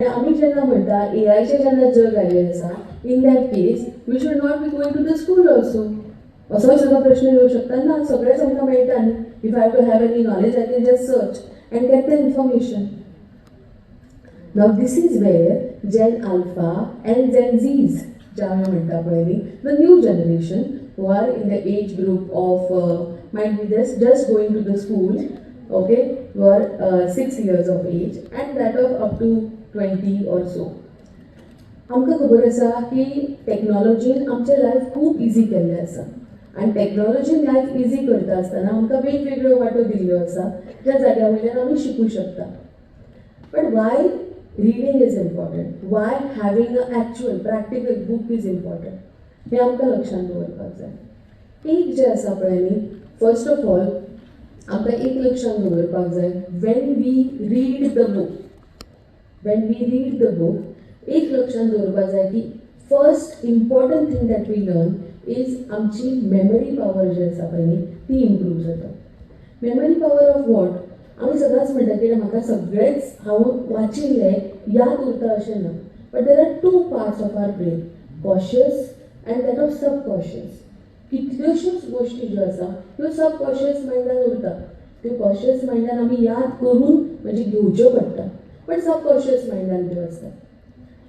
आमी जेन्ना म्हणटा, एआयचें जेन्ना जग आयिल्लें आसा, in that case we should not be going to the school also, असोय सुद्दां प्रश्न येवं शकता. ना, सगळेंच आमकां मेळटा न्ही. If I have to have any knowledge, I can just search and get the information. Now this is where Gen Alpha and Gen Zs जे आमी म्हणटा पळय न्ही, the new generation who are in the age group of might be just going to the school, okay, who are 6 years of age and that of up to 20 or so. आमकां खबर आसा की टॅक्नोलॉजीन आमचें life खूब easy केल्लें आसा आनी टॅक्नोलॉजीन life easy करता आसतना आमकां वेगवेगळ्यो वाटो दिल्ल्यो आसा, ज्या जाग्या वयल्यान आमी शिकूं शकता. But why reading is important, why having a actual practical book is important, हें आमकां लक्षांत दवरपाक जाय. एक जें आसा पळय न्ही, फर्स्ट ऑफ ऑल आमकां एक लक्षांत दवरपाक जाय, when we read the book, when we read the book, एक लक्षांत दवरपाक जाय की first important thing that we learn is आमची मेमरी पावर जी आसा पळय न्ही, ती इम्प्रूव जाता. Memory power of what? आमी सदांच म्हणटा की म्हाका सगळेंच हांव वाचिल्लें याद उरता, अशें ना. But there are two parts of our brain, conscious and that of subconscious. कितल्योश्योच गोश्टी ज्यो आसा त्यो सबकॉन्शियस मायंडान उरता. त्यो कॉन्शियस मायंडान आमी याद करून म्हणजे घेवच्यो पडटा, पण सबकॉन्शियस मायंडान त्यो आसता.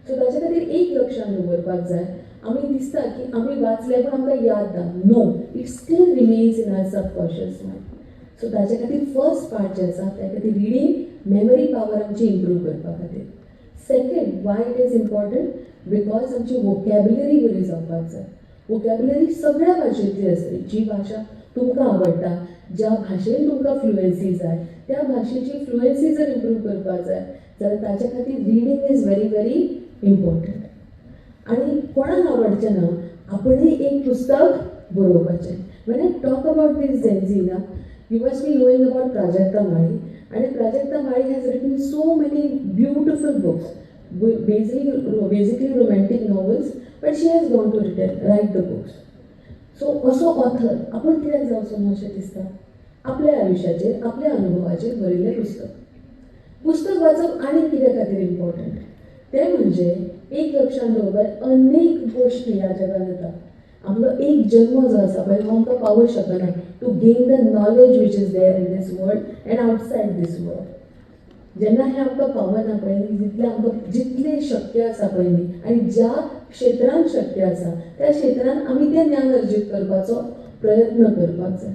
सो ताच्या खातीर एक लक्षांत दवरपाक जाय, आमी दिसता की आमी वाचलें पण आमकां याद ना. No, it still remains in our subconscious mind. So ताच्या खातीर फर्स्ट पार्ट जें आसा, त्या खातीर रिडींग मेमरी पावर आमची इम्प्रूव करपा खातीर. Second, why it is important? Because आमची वोकॅबुलरी बरी जावपाक जाय. वोकॅबुलरी सगळ्या भाशेंतली आसतली. जी भाशा तुमकां आवडटा, ज्या भाशेन तुमकां फ्लुएन्सी जाय, त्या भाशेची फ्लुएन्सी जर इम्प्रूव करपाक जाय जाल्यार ताच्या खातीर reading is very very important. आनी कोणाक आवडचें ना आपणें एक पुस्तक बरोवपाचें? When I talk about this Gen Z ना, you must be knowing about Prajakta Mali. आनी Prajakta Mali has written so many beautiful books, basically romantic novels, but she has gone to write the books. So असो author आपूण कित्याक जावचो ना अशें दिसता? आपल्या आयुश्याचेर, आपल्या अनुभवाचेर बरयल्लें पुस्तक. पुस्तक वाचप आनी कित्या खातीर इम्पॉर्टंट तें म्हणजे एक लक्षांत दवरपाक, अनेक गोश्टी ह्या जगान येता. आपलो एक जन्म जो आसा पळय, हो आमकां पावूंक शकना to gain the knowledge which is there in this world and outside this world. जेन्ना हें आमकां पावना पळय न्ही, जितलें आमकां जितलें शक्य आसा पळय न्ही आनी ज्या क्षेत्रांत शक्य आसा, त्या क्षेत्रांत आमी तें ज्ञान अर्जीत करपाचो प्रयत्न करपाक जाय.